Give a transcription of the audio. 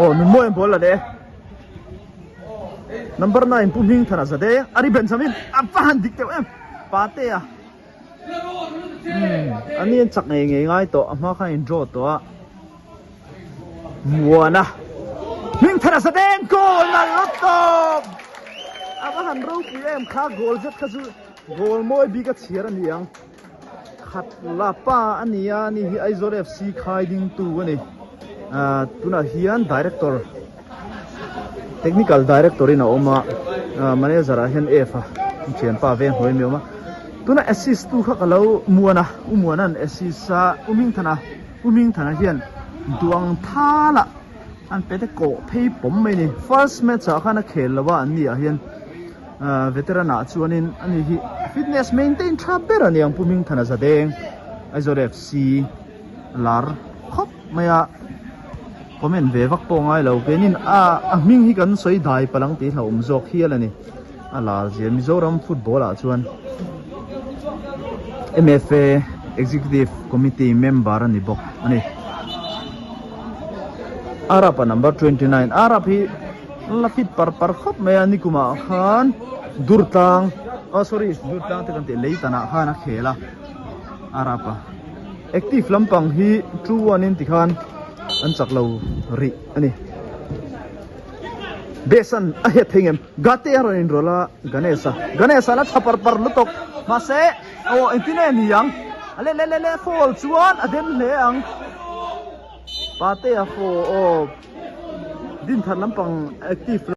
Aw Nunmawia'n ball la leh e. Number 9 Pu Hmingthana Zade Ari Benjamin a va han dik deuh em Patea. Umm ani an chak ngei ngei ngai tawh a hma khan in draw tawh a. Muana Hmingthana Zadeng goal nalh lawt tawp. A va han ropui em kha goal zet kha chu goal mawi bik a chhiar a ni ang. Khat la pa a ni a, ani hi Aizawl FC khai ding tu a ni. Ahh tunah hian director technical director in a awm a, ahh manager ah hian F a thianpa veng hnuai mi a awm a. Tunah assist tu kha ka lo muan a, U Muana'n assist a, U Hmingthana U Hmingthana hian duang thala an pe te kawh phei pawm mai a ni. First match ah khan a khel lo a an ni ah hian. Veteran ah chuanin ani hi fitness maintain tha ber a ni ang Pu Hmingthana Zadeng Aizawl FC lar khawp mai a comment ve vak pawh ngai lo keinin a a hming hi kan sawi dai palh ang tih hlauhawm zawk hial a ni a lar zia Mizoram football ah chuan M_F_A executive committee member a ni bawk a ni Arab a number 29 Arab hi. La fit par par khawp mai a nikumah khan Durtlang oh sorry Durtlang te kan tih Leitanah khan a khel a a rap a active lampang hi 2-1 in tikhan an chak lo rih a ni Besan a het thei ngem Gate a rawn inrawlh a Ganesh a Ganesh a la tha par par lutuk mahse aw engtin nge ni ang a le le le le foul chuan a den hle ang Pate a foul aw. Dinthar lampang active.